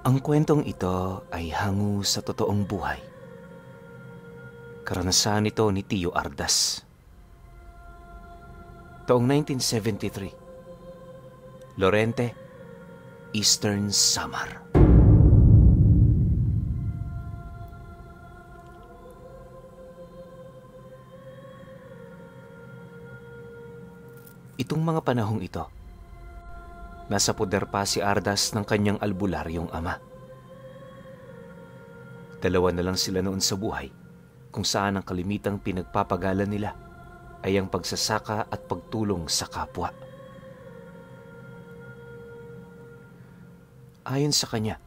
Ang kwentong ito ay hango sa totoong buhay. Karanasan ito ni Tio Ardas. Taong 1973, Lorente, Eastern Samar. Itong mga panahong ito, nasa poder pa si Ardas ng kanyang albularyong ama. Dalawa na lang sila noon sa buhay, kung saan ang kalimitang pinagpapagalan nila ay ang pagsasaka at pagtulong sa kapwa. Ayon sa kanya,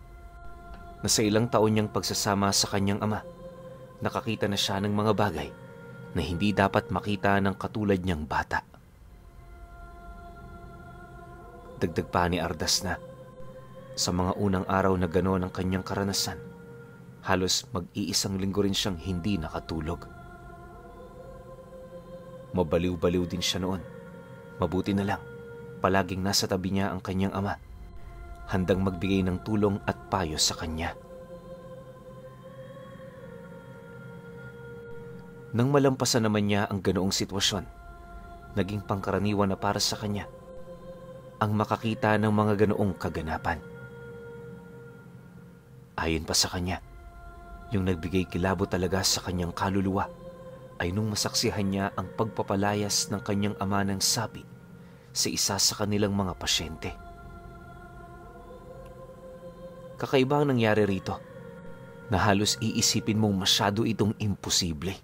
na sa ilang taon niyang pagsasama sa kanyang ama, nakakita na siya ng mga bagay na hindi dapat makita ng katulad niyang bata. Dagdag pa ni Ardas na, sa mga unang araw na gano'n ang kanyang karanasan, halos mag-iisang linggo rin siyang hindi nakatulog. Mabaliw-baliw din siya noon. Mabuti na lang, palaging nasa tabi niya ang kanyang ama, handang magbigay ng tulong at payo sa kanya. Nang malampasan naman niya ang ganoong sitwasyon, naging pangkaraniwan na para sa kanya ang makakita ng mga ganoong kaganapan. Ayon pa sa kanya, yung nagbigay kilabot talaga sa kanyang kaluluwa ay nung masaksihan niya ang pagpapalayas ng kanyang ama ng sapi sa isa sa kanilang mga pasyente. Kakaiba ang nangyari rito, na halos iisipin mong masyado itong imposible.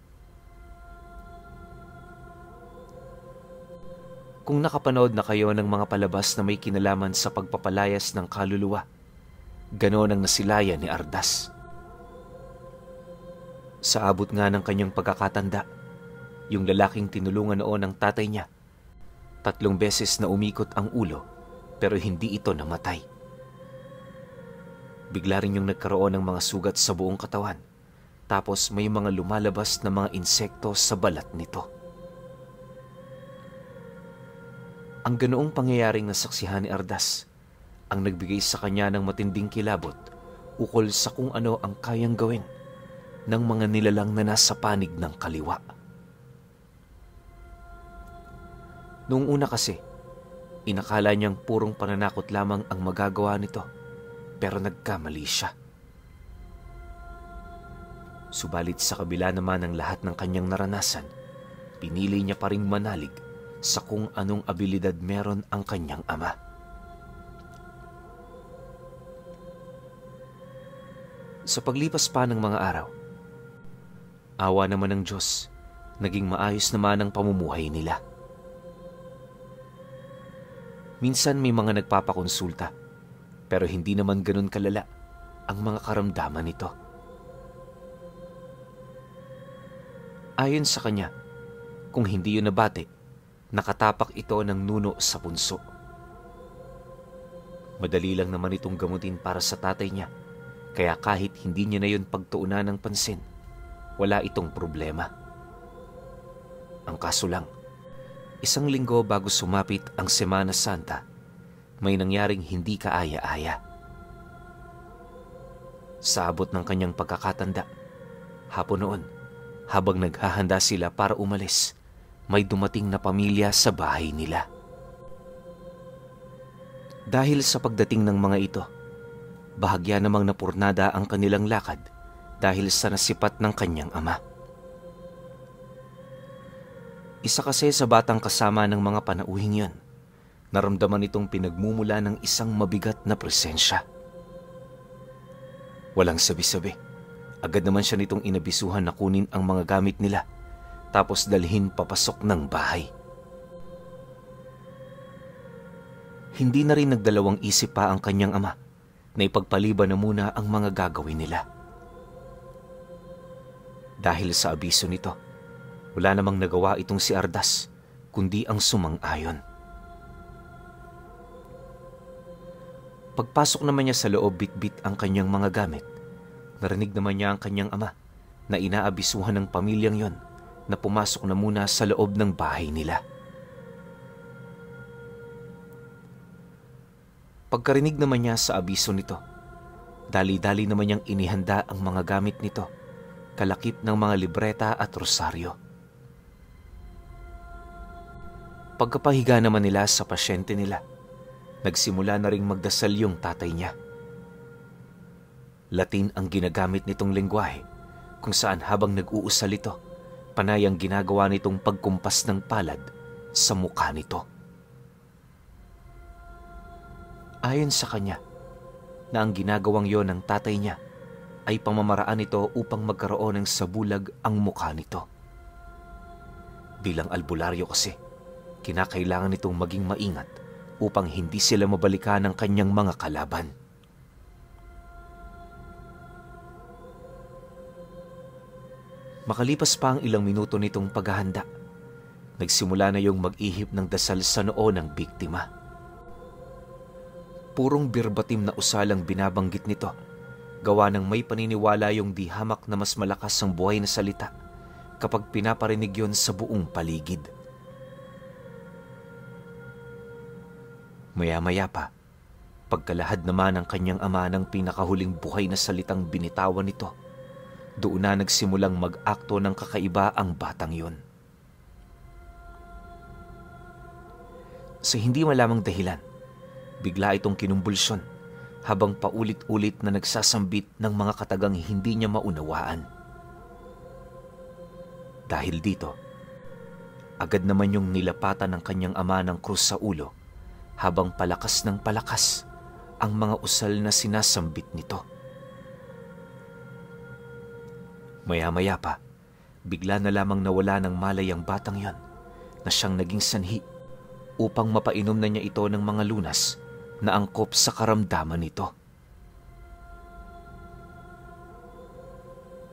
Kung nakapanood na kayo ng mga palabas na may kinalaman sa pagpapalayas ng kaluluwa, ganoon ang nasilaya ni Ardas. Sa abot nga ng kanyang pagkakatanda, yung lalaking tinulungan noon ng tatay niya, 3 beses na umikot ang ulo pero hindi ito namatay. Bigla rin yung nagkaroon ng mga sugat sa buong katawan, tapos may mga lumalabas na mga insekto sa balat nito. Ang ganoong pangyayaring nasaksihan ni Ardas ang nagbigay sa kanya ng matinding kilabot ukol sa kung ano ang kayang gawin ng mga nilalang na nasa panig ng kaliwa. Noong una kasi, inakala niyang purong pananakot lamang ang magagawa nito, pero nagkamali siya. Subalit sa kabila naman ng lahat ng kanyang naranasan, pinili niya pa ring manalig sa kung anong abilidad meron ang kanyang ama. Sa paglipas pa ng mga araw, awa naman ng Diyos, naging maayos naman ang pamumuhay nila. Minsan may mga nagpapakonsulta, pero hindi naman ganun kalala ang mga karamdaman nito. Ayon sa kanya, kung hindi yun nabati, nakatapak ito ng nuno sa punso. Madali lang naman itong gamutin para sa tatay niya, kaya kahit hindi niya na yun pagtuunan ng pansin, wala itong problema. Ang kaso lang, 1 linggo bago sumapit ang Semana Santa, may nangyaring hindi kaaya-aya. Sa abot ng kanyang pagkakatanda, hapon noon, habang naghahanda sila para umalis, may dumating na pamilya sa bahay nila. Dahil sa pagdating ng mga ito, bahagya namang napurnada ang kanilang lakad dahil sa nasipat ng kanyang ama. Isa kasi sa batang kasama ng mga panauhing yon, naramdaman itong pinagmumula ng isang mabigat na presensya. Walang sabi-sabi, agad naman siya nitong inabisuhan na kunin ang mga gamit nila, tapos dalhin papasok ng bahay. Hindi na rin nagdalawang isip pa ang kanyang ama na ipagpaliban na muna ang mga gagawin nila. Dahil sa abiso nito, wala namang nagawa itong si Ardas, kundi ang sumang-ayon. Pagpasok naman niya sa loob, bit-bit ang kanyang mga gamit. Narinig naman niya ang kanyang ama na inaabisuhan ng pamilyang yon na pumasok na muna sa loob ng bahay nila. Pagkarinig naman niya sa abiso nito, Dali-dali naman niyang inihanda ang mga gamit nito, kalakip ng mga libreta at rosaryo. Pagkapahiga naman nila sa pasyente nila, nagsimula na ring magdasal yung tatay niya. Latin ang ginagamit nitong lengguwahe, kung saan habang nag-uusal ito, panay ang ginagawa nitong pagkumpas ng palad sa mukha nito. Ayon sa kanya, na ang ginagawang yon ng tatay niya ay pamamaraan nito upang magkaroon ng sabulag ang mukha nito. Bilang albularyo kasi, kinakailangan nitong maging maingat upang hindi sila mabalikan ng kanyang mga kalaban. Makalipas pa ang ilang minuto nitong paghahanda, nagsimula na yung mag-ihip ng dasal sa noo ng biktima. Purong birbatim na usalang binabanggit nito, gawa ng may paniniwala yung di hamak na mas malakas ang buhay na salita kapag pinaparinig yon sa buong paligid. Maya-maya pa, pagkalahad naman ng kanyang ama ng pinakahuling buhay na salitang binitawan nito, doon na nagsimulang mag-akto ng kakaiba ang batang yon. Sa hindi malamang dahilan, bigla itong kinumbulsyon habang paulit-ulit na nagsasambit ng mga katagang hindi niya maunawaan. Dahil dito, agad naman yung nilapatan ng kanyang ama ng krus sa ulo habang palakas ng palakas ang mga usal na sinasambit nito. Maya-maya pa, bigla na lamang nawala ng malay ang batang yon na siyang naging sanhi upang mapainom na niya ito ng mga lunas na angkop sa karamdaman nito.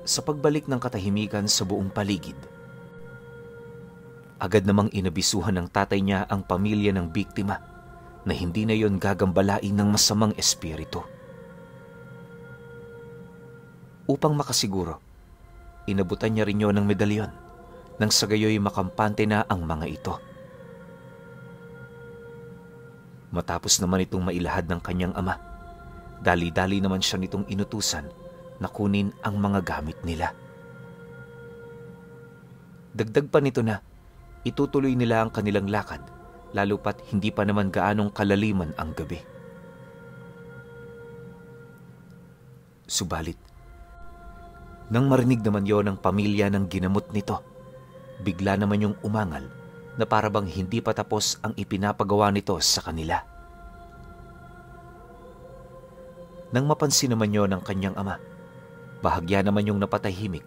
Sa pagbalik ng katahimikan sa buong paligid, agad namang inabisuhan ng tatay niya ang pamilya ng biktima na hindi na yon gagambalain ng masamang espiritu. Upang makasiguro, inabutan niya rin yon ng medalyon nang sa gayoy makampante na ang mga ito. Matapos naman itong mailahad ng kanyang ama, dali-dali naman siya nitong inutusan na kunin ang mga gamit nila. Dagdag pa nito na itutuloy nila ang kanilang lakad, lalo pat hindi pa naman gaanong kalaliman ang gabi. Subalit, nang marinig naman yon ng pamilya ng ginamot nito, bigla naman yung umangal na para bang hindi pa tapos ang ipinapagawa nito sa kanila. Nang mapansin naman yon ng kanyang ama, bahagya naman yung napatahimik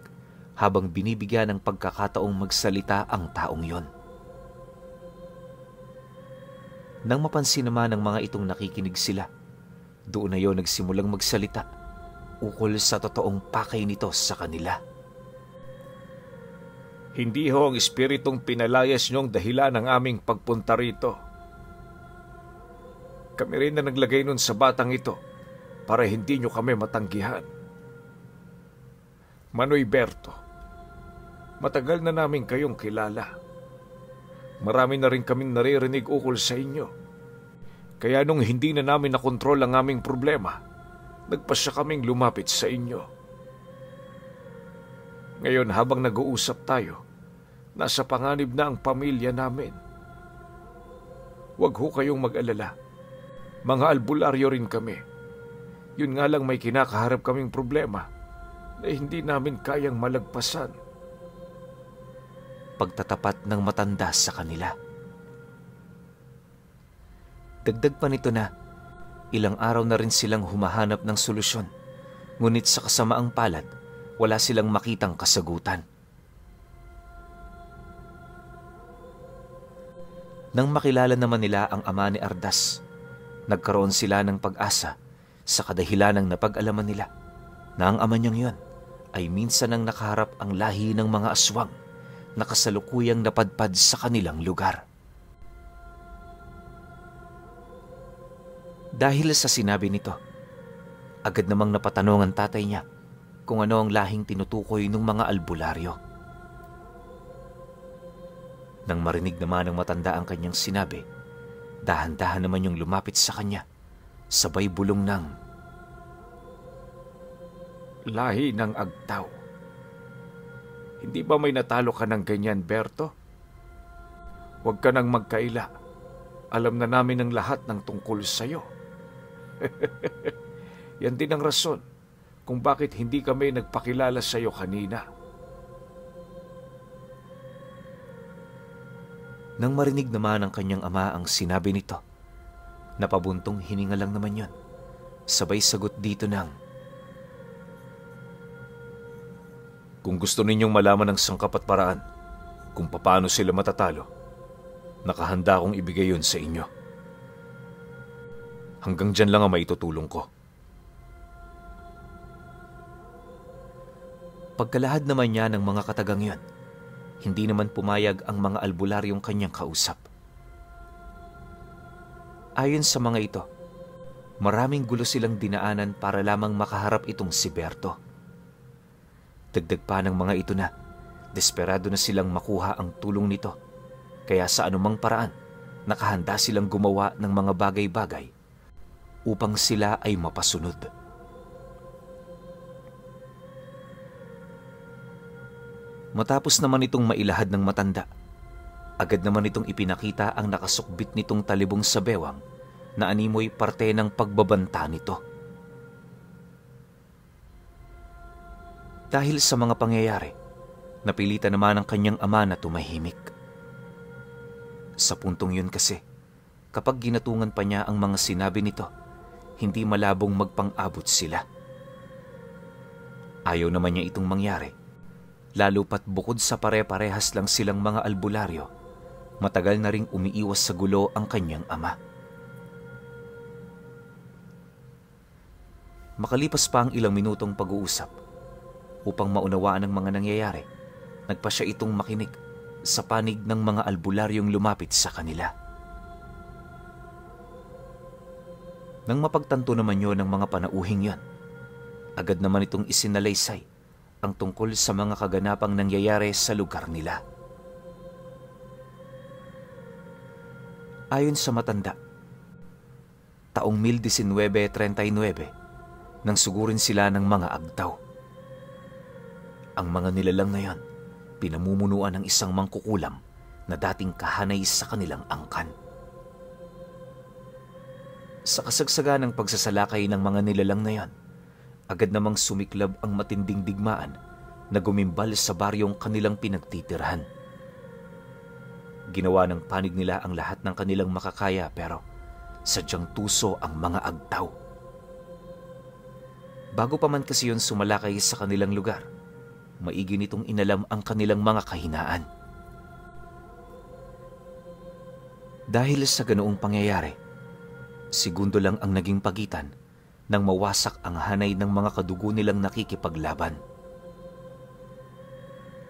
habang binibigyan ng pagkakataong magsalita ang taong yon. Nang mapansin naman ng mga itong nakikinig sila, doon na yon nagsimulang magsalita ukol sa totoong pakay nito sa kanila. Hindi ho ang espiritong pinalayas niyong dahilan ng aming pagpunta rito. Kami rin na naglagay nun sa batang ito para hindi niyo kami matanggihan. Manoy Berto, matagal na namin kayong kilala. Marami na rin kaming naririnig ukol sa inyo. Kaya nung hindi na namin nakontrol ang aming problema, nagpasya kaming lumapit sa inyo. Ngayon habang nag-uusap tayo, nasa panganib na ang pamilya namin. Huwag ho kayong mag-alala. Mga albularyo rin kami. Yun nga lang may kinakaharap kaming problema na hindi namin kayang malagpasan. Pagtatapat ng matanda sa kanila. Dagdag pa nito na ilang araw na rin silang humahanap ng solusyon, ngunit sa kasamaang palad, wala silang makitang kasagutan. Nang makilala naman nila ang ama ni Ardas, nagkaroon sila ng pag-asa sa kadahilanang napag-alaman nila na ang ama niyang yon ay minsan nang nakaharap ang lahi ng mga aswang na kasalukuyang napadpad sa kanilang lugar. Dahil sa sinabi nito, agad namang napatanong ang tatay niya kung ano ang lahing tinutukoy ng mga albularyo. Nang marinig naman ng matanda ang kanyang sinabi, dahan-dahan naman yung lumapit sa kanya, sabay bulong ng, lahi ng Agtaw. Hindi ba may natalo ka ng ganyan, Berto? Huwag ka nang magkaila. Alam na namin ang lahat ng tungkol sa'yo. Yan din ang rason kung bakit hindi kami nagpakilala sa'yo kanina. Nang marinig naman ng kanyang ama ang sinabi nito, napabuntong hininga lang naman yon. Sabay sagot dito ng, "Kung gusto ninyong malaman ang sangkap at paraan kung paano sila matatalo, nakahanda akong ibigay yun sa inyo. Hanggang dyan lang ang maitutulong ko." Pagkalahad naman niya ng mga katagang yon, hindi naman pumayag ang mga albularyong kanyang kausap. Ayon sa mga ito, maraming gulo silang dinaanan para lamang makaharap itong si Berto. Dagdag pa ng mga ito na, desperado na silang makuha ang tulong nito, kaya sa anumang paraan, nakahanda silang gumawa ng mga bagay-bagay upang sila ay mapasunod. Matapos naman itong mailahad ng matanda, agad naman itong ipinakita ang nakasukbit nitong talibong sa bewang na animoy parte ng pagbabanta nito. Dahil sa mga pangyayari, napilitan naman ang kanyang ama na tumahimik. Sa puntong yun kasi, kapag ginatungan pa niya ang mga sinabi nito, hindi malabong magpang-abot sila. Ayaw naman niya itong mangyari, lalo pat bukod sa pare-parehas lang silang mga albularyo, matagal na ring umiiwas sa gulo ang kanyang ama. Makalipas pa ang ilang minutong pag-uusap, upang maunawaan ang mga nangyayari, nagpa siya itong makinig sa panig ng mga albularyong lumapit sa kanila. Nang mapagtanto naman yun ng mga panauhing yon, agad naman itong isinalaysay ang tungkol sa mga kaganapang nangyayari sa lugar nila. Ayon sa matanda, taong 1939 nang sugurin sila ng mga Agtaw. Ang mga nilalang na yon, pinamumunuan ng isang mangkukulam na dating kahanay sa kanilang angkan. Sa kasagsagan ng pagsasalakay ng mga nilalang na yon, agad namang sumiklab ang matinding digmaan na gumimbal sa baryong kanilang pinagtitirahan. Ginawa ng panig nila ang lahat ng kanilang makakaya pero sadyang tuso ang mga Agtaw. Bago pa man kasi yun sumalakay sa kanilang lugar, maigi nitong inalam ang kanilang mga kahinaan. Dahil sa ganoong pangyayari, segundo lang ang naging pagitan nang mawasak ang hanay ng mga kadugo nilang nakikipaglaban.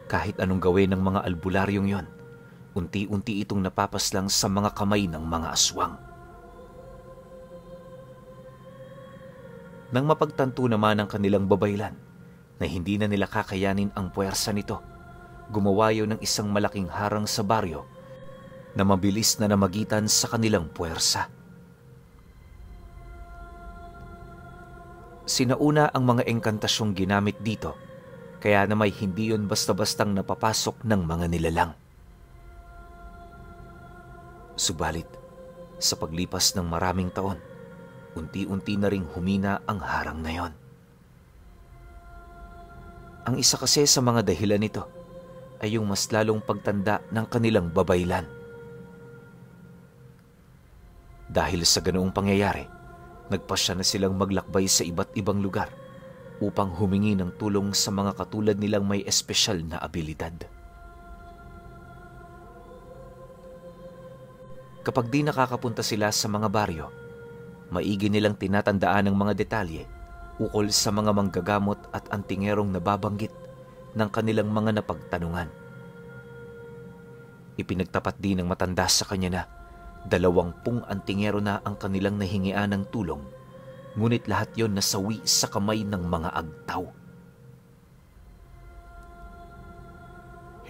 Kahit anong gawin ng mga albularyong yon, unti-unti itong napapaslang sa mga kamay ng mga aswang. Nang mapagtanto naman ang kanilang babaylan na hindi na nila kakayanin ang puwersa nito, gumawa yun ng isang malaking harang sa baryo na mabilis na namagitan sa kanilang puwersa. Sinauna ang mga engkantasyong ginamit dito, kaya na may hindi yun basta-bastang napapasok ng mga nilalang. Subalit, sa paglipas ng maraming taon, unti-unti na ring humina ang harang na yon. Ang isa kasi sa mga dahilan nito ay yung mas lalong pagtanda ng kanilang babaylan. Dahil sa ganoong pangyayari, nagpasya na silang maglakbay sa iba't ibang lugar upang humingi ng tulong sa mga katulad nilang may espesyal na abilidad. Kapag di nakakapunta sila sa mga baryo, maigi nilang tinatandaan ang mga detalye ukol sa mga manggagamot at antingerong nababanggit ng kanilang mga napagtanungan. Ipinagtapat din ng matanda sa kanya na 20 antingero na ang kanilang nahingian ng tulong, ngunit lahat yon nasawi sa kamay ng mga Agtaw.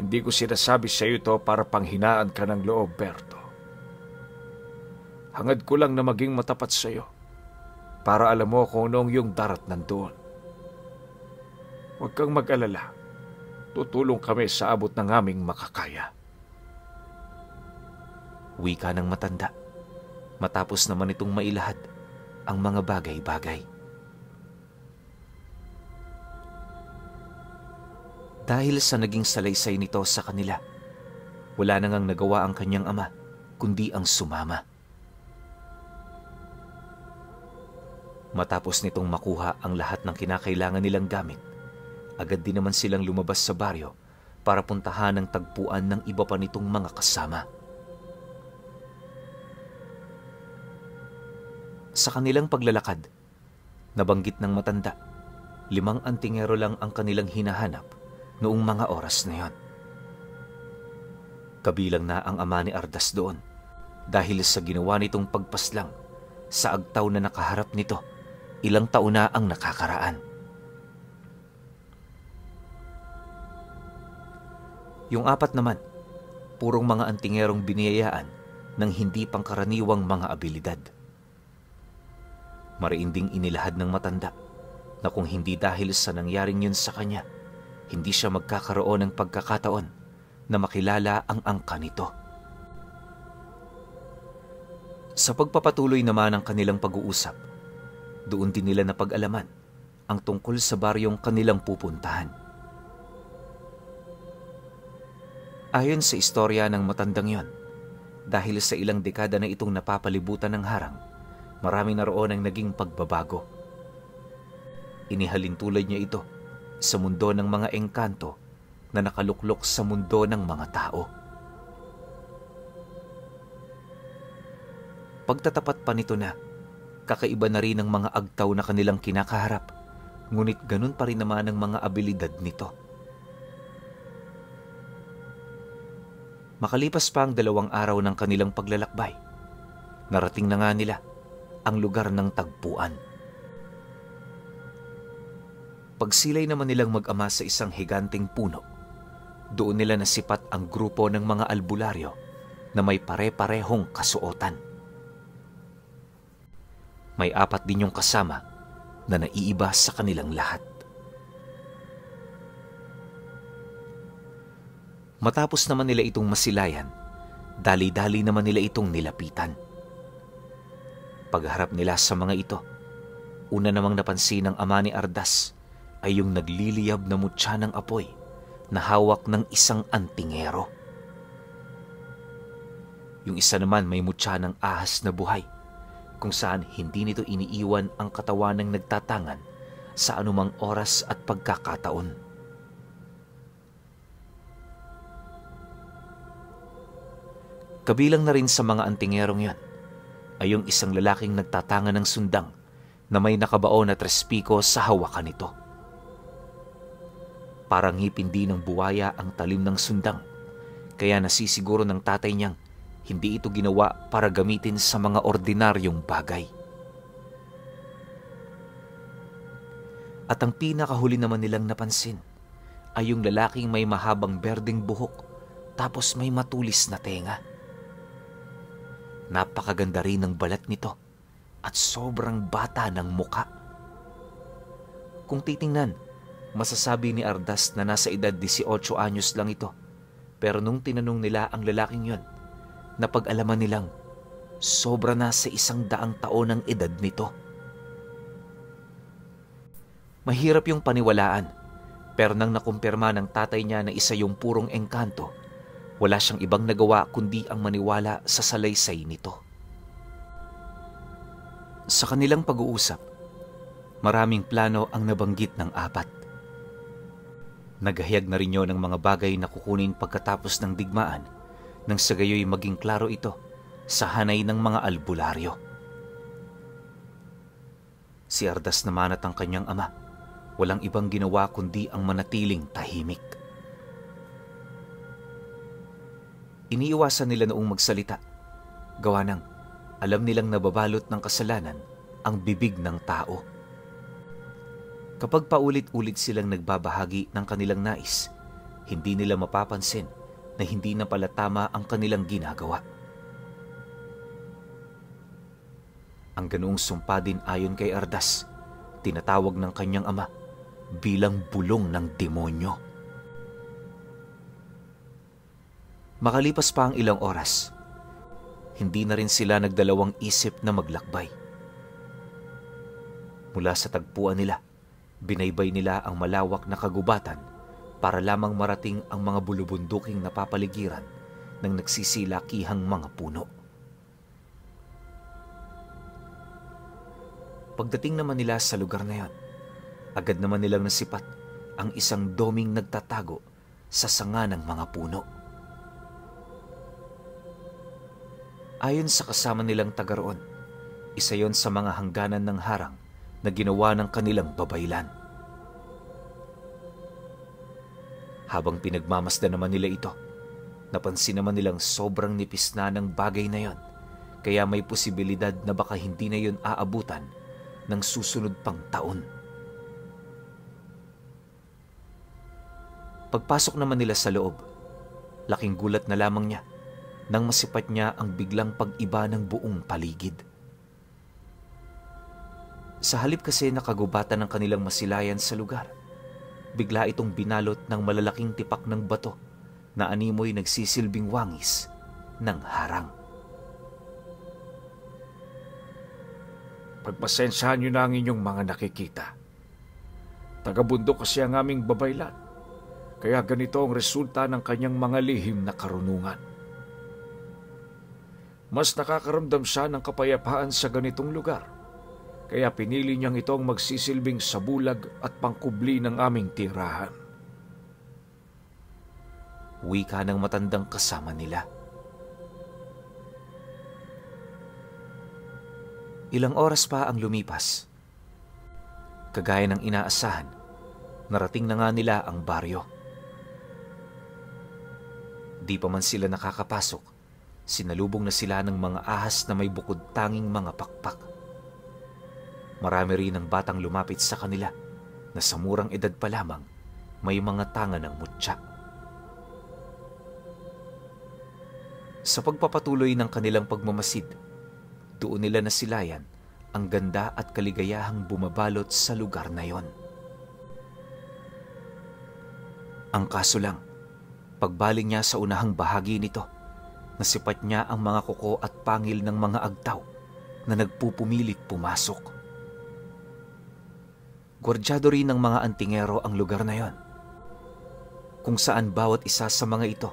Hindi ko sinasabi sa iyo ito para panghinaan ka ng loob, Berto. Hangad ko lang na maging matapat sa iyo para alam mo kung anong yung darat nandoon. Huwag kang mag-alala. Tutulong kami sa abot ng aming makakaya. Wika ng matanda, matapos naman itong mailahad ang mga bagay-bagay. Dahil sa naging salaysay nito sa kanila, wala na ngang nagawa ang kanyang ama, kundi ang sumama. Matapos nitong makuha ang lahat ng kinakailangan nilang gamit, agad din naman silang lumabas sa baryo para puntahan ang tagpuan ng iba pa nitong mga kasama. Sa kanilang paglalakad, nabanggit ng matanda, 5 antingero lang ang kanilang hinahanap noong mga oras na yon. Kabilang na ang ama ni Ardas doon dahil sa ginawa nitong pagpaslang sa agtaw na nakaharap nito, ilang taon na ang nakakaraan. Yung 4 naman, purong mga antingerong biniyayaan ng hindi pangkaraniwang mga abilidad. Mariinding inilahad ng matanda na kung hindi dahil sa nangyaring yun sa kanya, hindi siya magkakaroon ng pagkakataon na makilala ang angka nito. Sa pagpapatuloy naman ng kanilang pag-uusap, doon din nila napag-alaman ang tungkol sa baryong kanilang pupuntahan. Ayon sa istorya ng matandang yon, dahil sa ilang dekada na itong napapalibutan ng harang, marami na roon ang naging pagbabago. Inihalin tulad niya ito sa mundo ng mga engkanto na nakaluklok sa mundo ng mga tao. Pagtatapat pa nito na, kakaiba na rin ang mga agtaw na kanilang kinakaharap, ngunit ganun pa rin naman ang mga abilidad nito. Makalipas pa ang 2 araw ng kanilang paglalakbay, narating na nga nila ang lugar ng tagpuan. Pagsilay naman nilang mag-ama sa isang higanteng puno, doon nila nasipat ang grupo ng mga albularyo na may pare-parehong kasuotan. May 4 din yung kasama na naiiba sa kanilang lahat. Matapos naman nila itong masilayan, dali-dali naman nila itong nilapitan. Pagharap nila sa mga ito, una namang napansin ng ama ni Ardas ay yung nagliliyab na mutya ng apoy na hawak ng isang antingero. Yung isa naman may mutya ng ahas na buhay, kung saan hindi nito iniiwan ang katawan ng nagtatangan sa anumang oras at pagkakataon. Kabilang na rin sa mga antingerong yon ay yung isang lalaking nagtatangan ng sundang na may nakabaon na trespiko sa hawakan nito. Parang ngipin din ng buwaya ang talim ng sundang, kaya nasisiguro ng tatay niyang hindi ito ginawa para gamitin sa mga ordinaryong bagay. At ang pinakahuli naman nilang napansin ay yung lalaking may mahabang berdeng buhok tapos may matulis na tenga. Napakaganda rin ng balat nito at sobrang bata ng muka. Kung titingnan, masasabi ni Ardas na nasa edad 18 anyos lang ito. Pero nung tinanong nila ang lalaking yon, napag-alaman nilang sobra na sa 100 taon ang edad nito. Mahirap yung paniwalaan, pero nang nakumpirma ng tatay niya na isa yung purong engkanto, wala siyang ibang nagawa kundi ang maniwala sa salaysay nito. Sa kanilang pag-uusap, maraming plano ang nabanggit ng 4. Naghahayag na rin yun ng mga bagay na kukunin pagkatapos ng digmaan nang sa gayoy maging klaro ito sa hanay ng mga albularyo. Si Ardas naman at ang kanyang ama, walang ibang ginawa kundi ang manatiling tahimik. Iniiwasan nila noong magsalita, gawa ng alam nilang nababalot ng kasalanan ang bibig ng tao. Kapag paulit-ulit silang nagbabahagi ng kanilang nais, hindi nila mapapansin na hindi na pala tama ang kanilang ginagawa. Ang ganoong sumpa din ayon kay Ardas, tinatawag ng kanyang ama bilang bulong ng demonyo. Makalipas pa ang ilang oras, hindi na rin sila nagdalawang isip na maglakbay. Mula sa tagpuan nila, binaybay nila ang malawak na kagubatan para lamang marating ang mga bulubunduking napapaligiran ng nagsisilakihang mga puno. Pagdating naman nila sa lugar na yon, agad naman nilang nasipat ang isang doming nagtatago sa sanga ng mga puno. Ayon sa kasama nilang taga roon, isa yon sa mga hangganan ng harang na ginawa ng kanilang babaylan. Habang pinagmamasdan naman nila ito, napansin naman nilang sobrang nipis na ng bagay na yon, kaya may posibilidad na baka hindi na yon aabutan ng susunod pang taon. Pagpasok naman nila sa loob, laking gulat na lamang niya nang masipat niya ang biglang pag-iba ng buong paligid. Sa halip kasi na kagubatan ng kanilang masilayan sa lugar, bigla itong binalot ng malalaking tipak ng bato na animoy nagsisilbing wangis ng harang. Pagpasensyahan niyo na ang inyong mga nakikita. Taga-bundok kasi ang aming babaylan, kaya ganito ang resulta ng kanyang mga lihim na karunungan. Mas nakakaramdam siya ng kapayapaan sa ganitong lugar, kaya pinili niyang itong magsisilbing sabulag at pangkubli ng aming tirahan. Wika ng matandang kasama nila. Ilang oras pa ang lumipas. Kagaya ng inaasahan, narating na nga nila ang baryo. Di pa man sila nakakapasok, sinalubong na sila ng mga ahas na may bukod tanging mga pakpak. Marami rin ang batang lumapit sa kanila na sa murang edad pa lamang may mga tanga ng mutya. Sa pagpapatuloy ng kanilang pagmamasid, doon nila nasilayan ang ganda at kaligayahang bumabalot sa lugar na yon. Ang kaso lang, pagbaling niya sa unahang bahagi nito, nasipat niya ang mga kuko at pangil ng mga agtaw na nagpupumilit pumasok. Gwardyado rin ng mga antingero ang lugar na yon, kung saan bawat isa sa mga ito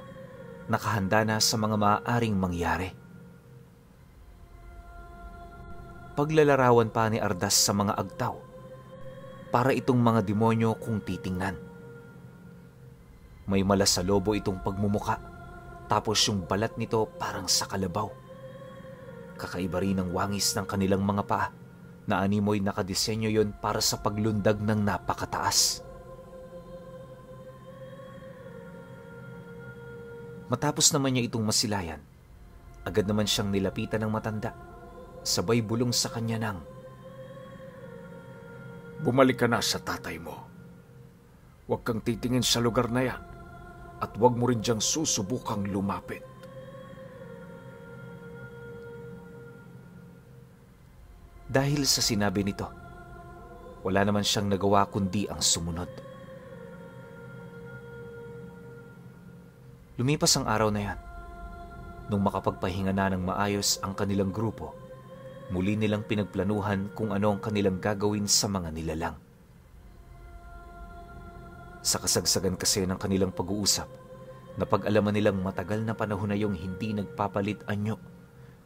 nakahanda na sa mga maaaring mangyari. Paglalarawan pa ni Ardas sa mga agtaw, para itong mga demonyo kung titingnan. May malasalobo itong pagmumuka, tapos yung balat nito parang sa kalabaw. Kakaiba rin ang wangis ng kanilang mga paa, na animoy nakadisenyo yon para sa paglundag ng napakataas. Matapos naman niya itong masilayan, agad naman siyang nilapitan ng matanda, sabay bulong sa kanya ng, Bumalik ka na sa tatay mo. Huwag kang titingin sa lugar na yan at huwag mo rin diyang susubukang lumapit. Dahil sa sinabi nito, wala naman siyang nagawa kundi ang sumunod. Lumipas ang araw na yan. Nung makapagpahinga na ng maayos ang kanilang grupo, muli nilang pinagplanuhan kung ano ang kanilang gagawin sa mga nilalang. Sa kasagsagan kasi ng kanilang pag-uusap, napag-alaman nilang matagal na panahon na yung hindi nagpapalit anyo,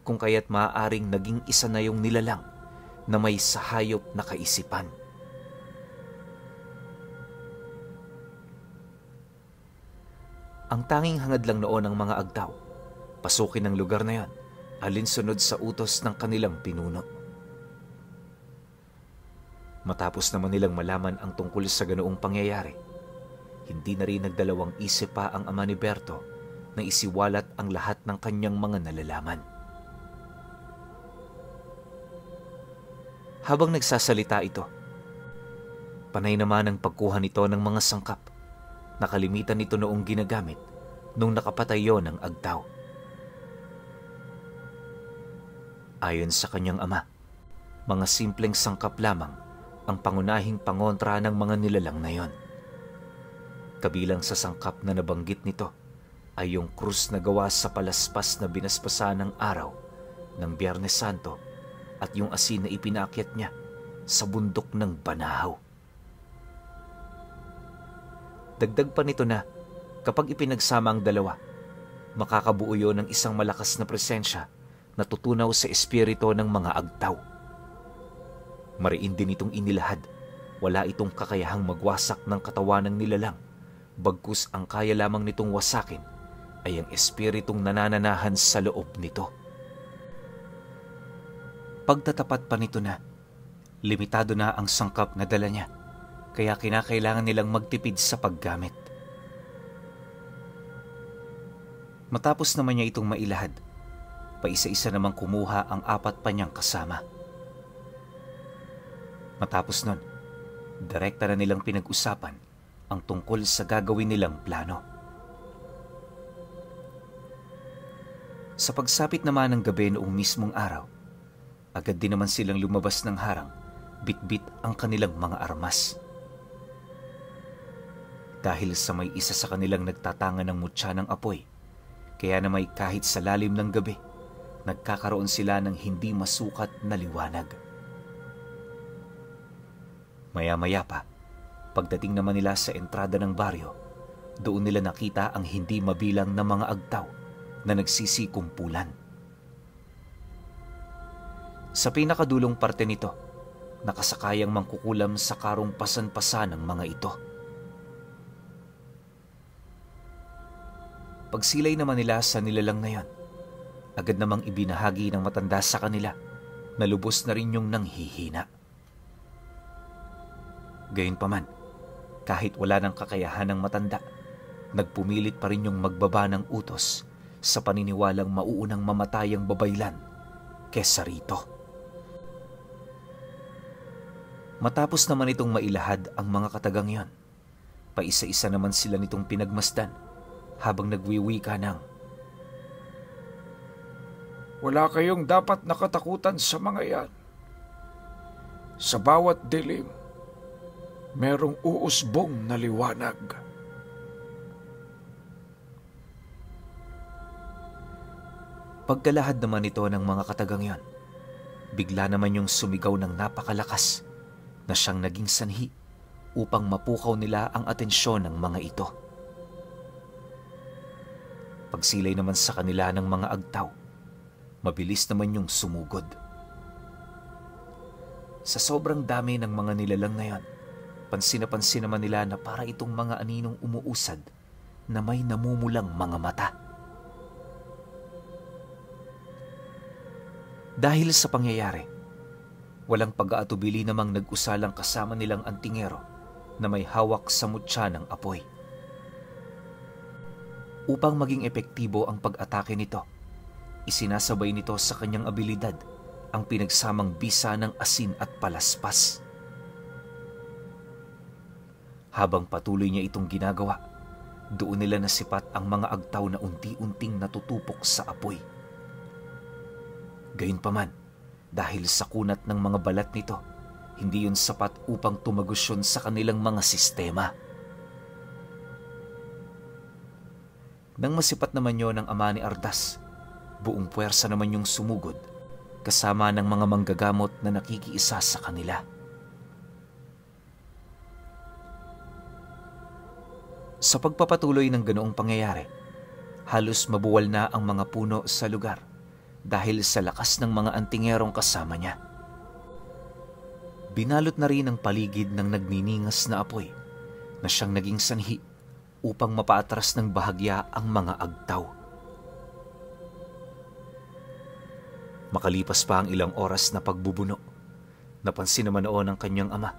kung kaya't maaaring naging isa na yung nilalang na may sahayop na kaisipan. Ang tanging hangad lang noon ng mga agtaw, pasukin ang lugar na yon, alinsunod sa utos ng kanilang pinuno. Matapos naman nilang malaman ang tungkol sa ganoong pangyayari, hindi na rin nagdalawang isip pa ang ama ni Berto na isiwalat ang lahat ng kanyang mga nalalaman. Habang nagsasalita ito, panay naman ang pagkuha nito ng mga sangkap. Nakalimitan nito noong ginagamit nung nakapatay yon ng agtaw. Ayon sa kanyang ama, mga simpleng sangkap lamang ang pangunahing pangontra ng mga nilalang na yon. Kabilang sa sangkap na nabanggit nito ay yung krus na gawa sa palaspas na binasbasa ng araw ng Biyernes Santo at yung asin na ipinaakyat niya sa bundok ng Banahaw. Dagdag pa nito na kapag ipinagsama ang dalawa, makakabuo yun ng isang malakas na presensya na tutunaw sa espiritu ng mga agtaw. Mariin din itong inilahad, wala itong kakayahang magwasak ng katawan ng nilalang, bagkus ang kaya lamang nitong wasakin ay ang espiritong nanananahan sa loob nito. Pagtatapat pa nito na, limitado na ang sangkap na dala niya, kaya kinakailangan nilang magtipid sa paggamit. Matapos naman niya itong mailahad, paisa-isa namang kumuha ang 4 pa niyang kasama. Matapos nun, direkta na nilang pinag-usapan ang tungkol sa gagawin nilang plano. Sa pagsapit naman ng gabi noong mismong araw, agad din naman silang lumabas ng harang, bitbit ang kanilang mga armas. Dahil sa may isa sa kanilang nagtatanga ng mutya ng apoy, kaya na may kahit sa lalim ng gabi, nagkakaroon sila ng hindi masukat na liwanag. Maya-maya pa, pagdating naman nila sa entrada ng baryo, doon nila nakita ang hindi mabilang na mga agtaw na nagsisikumpulan. Sa pinakadulong parte nito, nakasakayang mangkukulam sa karong pasan-pasan ng mga ito. Pagsilay naman nila sa nilalang na yon, agad namang ibinahagi ng matanda sa kanila na lubos na rin yung nanghihina. Gayunpaman, kahit wala ng kakayahan ng matanda, nagpumilit pa rin yung magbaba ng utos sa paniniwalang mauunang mamatay ang babaylan kesa rito. Matapos naman itong mailahad ang mga katagang yon, paisa-isa naman sila nitong pinagmasdan habang nagwiwika ng, Wala kayong dapat nakatakutan sa mga yan. Sa bawat dilim, merong uusbong na liwanag. Pagkalahad naman ito ng mga katagang yon, bigla naman yung sumigaw ng napakalakas na siyang naging sanhi upang mapukaw nila ang atensyon ng mga ito. Pagsilay naman sa kanila ng mga agtaw, mabilis naman yung sumugod. Sa sobrang dami ng mga nilalang na yon, pansin na pansin naman nila na para itong mga aninong umuusad na may namumulang mga mata. Dahil sa pangyayari, walang pag-aatubili namang nag-usalang kasama nilang antingero na may hawak sa mutya ng apoy. Upang maging epektibo ang pag-atake nito, isinasabay nito sa kanyang abilidad ang pinagsamang bisa ng asin at palaspas. Habang patuloy niya itong ginagawa, doon nila nasipat ang mga agtaw na unti-unting natutupok sa apoy. Gayunpaman, dahil sa kunat ng mga balat nito, hindi yun sapat upang tumagos yun sa kanilang mga sistema. Nang masipat naman yun ng ama ni Ardas, buong puwersa naman yung sumugod, kasama ng mga manggagamot na nakikiisa sa kanila. Sa pagpapatuloy ng ganoong pangyayari, halos mabuwal na ang mga puno sa lugar dahil sa lakas ng mga antingerong kasama niya. Binalot na rin ang paligid ng nagniningas na apoy na siyang naging sanhi upang mapaatras ng bahagya ang mga agtaw. Makalipas pa ang ilang oras na pagbubuno, napansin naman noon ng kanyang ama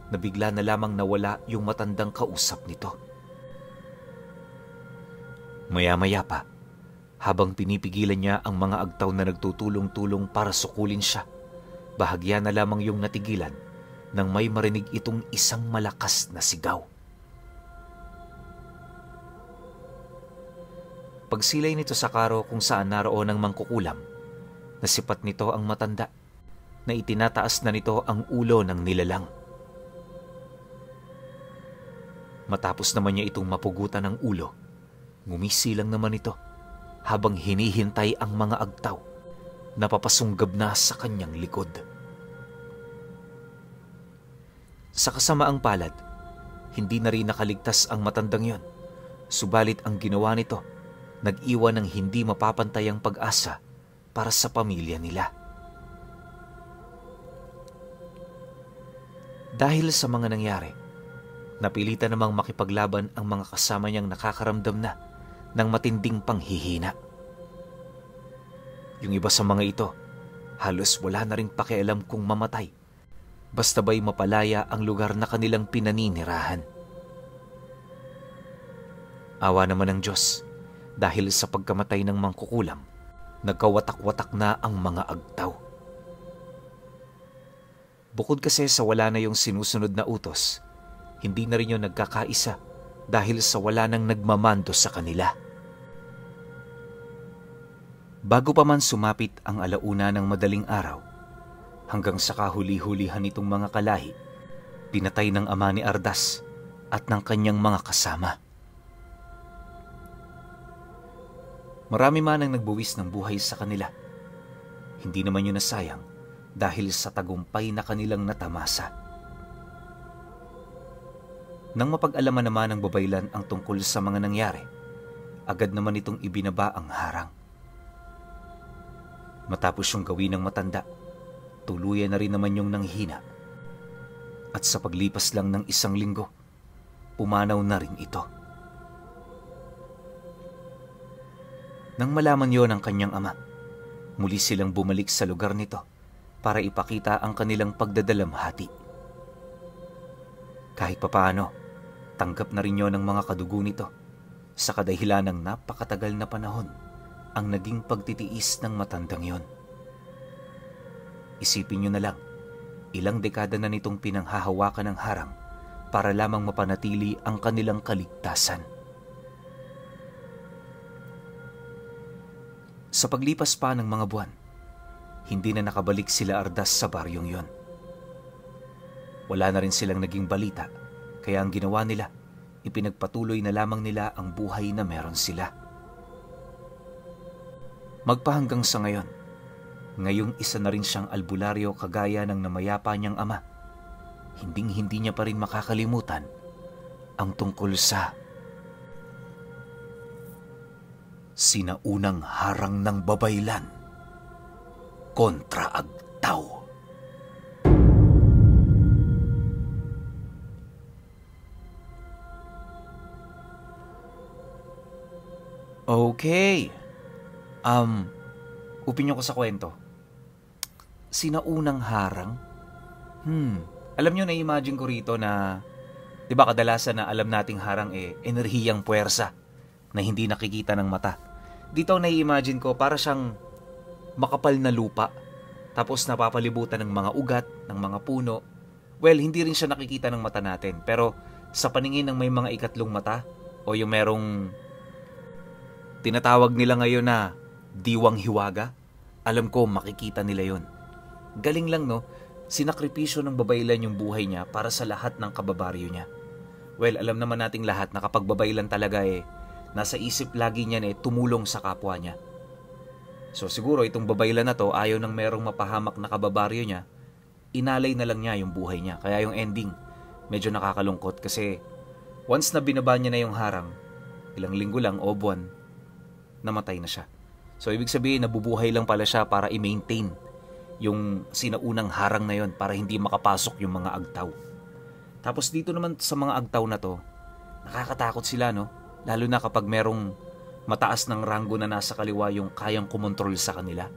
na bigla na lamang nawala yung matandang kausap nito. Maya-maya pa, habang pinipigilan niya ang mga agtaw na nagtutulong-tulong para sukulin siya, bahagya na lamang yung natigilan nang may marinig itong isang malakas na sigaw. Pagsilay nito sa karo kung saan naroon ang mangkukulam, nasipat nito ang matanda na itinataas na nito ang ulo ng nilalang. Matapos naman niya itong mapugutan ng ulo, ngumisi lang naman ito habang hinihintay ang mga agtaw na papasunggab na sa kanyang likod. Sa kasamaang palad, hindi na rin nakaligtas ang matandang yon. Subalit ang ginawa nito, nag-iwan ng hindi mapapantayang pag-asa para sa pamilya nila. Dahil sa mga nangyari, napilitan namang makipaglaban ang mga kasama niyang nakakaramdam na ng matinding panghihina. Yung iba sa mga ito, halos wala na ring pakialam kung mamatay, basta ba'y mapalaya ang lugar na kanilang pinaninirahan. Awa naman ng Diyos, dahil sa pagkamatay ng mangkukulam, nagkawatak-watak na ang mga agtaw. Bukod kasi sa wala na yung sinusunod na utos, hindi na rin yung nagkakaisa dahil sa wala nang nagmamando sa kanila. Bago pa man sumapit ang alauna ng madaling araw, hanggang sa kahuli-hulihan nitong mga kalahi, pinatay ng ama ni Ardas at ng kanyang mga kasama. Marami man ang nagbuwis ng buhay sa kanila. Hindi naman yun nasayang dahil sa tagumpay na kanilang natamasa. Nang mapag-alaman naman ng babaylan ang tungkol sa mga nangyari, agad naman itong ibinaba ang harang. Matapos yung gawin ng matanda, tuluyan na rin naman yung nanghina. At sa paglipas lang ng 1 linggo, pumanaw na rin ito. Nang malaman yon ng kanyang ama, muli silang bumalik sa lugar nito para ipakita ang kanilang pagdadalamhati. Kahit papaano, tanggap na rin yon ng mga kadugo nito sa kadahilan ng napakatagal na panahon ang naging pagtitiis ng matandang yon. Isipin nyo na lang, ilang dekada na nitong pinanghahawakan ng harang para lamang mapanatili ang kanilang kaligtasan. Sa paglipas pa ng mga buwan, hindi na nakabalik sila Ardas sa baryong yon. Wala na rin silang naging balita, kaya ang ginawa nila, ipinagpatuloy na lamang nila ang buhay na meron sila. Magpahanggang sa ngayon, ngayong isa na rin siyang albularyo kagaya ng namayapa niyang ama, hinding-hindi niya pa rin makakalimutan ang tungkol sa sinaunang harang ng babaylan kontra agtaw. Okay. Opinyon ko sa kwento. Sinaunang harang? Alam nyo, na-imagine ko rito na, di ba kadalasan na alam nating harang enerhiyang puwersa na hindi nakikita ng mata. Dito na-imagine ko para siyang makapal na lupa, tapos napapalibutan ng mga ugat, ng mga puno. Well, hindi rin siya nakikita ng mata natin, pero sa paningin ng may mga ikatlong mata, o yung merong tinatawag nila ngayon na diwang hiwaga, alam ko makikita nila yon. Galing lang, no? Sinakripisyo ng babaylan yung buhay niya para sa lahat ng kababaryo niya. Well, alam naman nating lahat na kapag babaylan talaga nasa isip lagi niya tumulong sa kapwa niya. So siguro itong babaylan na to, ayaw nang merong mapahamak na kababaryo niya, inalay na lang niya yung buhay niya. Kaya yung ending, medyo nakakalungkot kasi once na binaba niya na yung harang, ilang linggo lang o buwan, namatay na siya. So ibig sabihin, nabubuhay lang pala siya para i-maintain yung sinaunang harang na yon para hindi makapasok yung mga agtaw. Tapos dito naman sa mga agtaw na to, nakakatakot sila, no? Lalo na kapag merong mataas ng ranggo na nasa kaliwa yung kayang kumontrol sa kanila.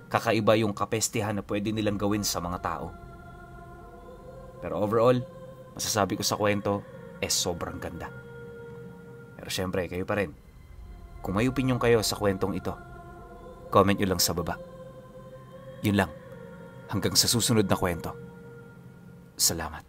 Kakaiba yung kapestihan na pwede nilang gawin sa mga tao. Pero overall, masasabi ko sa kwento, sobrang ganda. Pero syempre, kayo pa rin. Kung may opinyon kayo sa kwentong ito, comment nyo lang sa baba. Yun lang. Hanggang sa susunod na kwento. Salamat.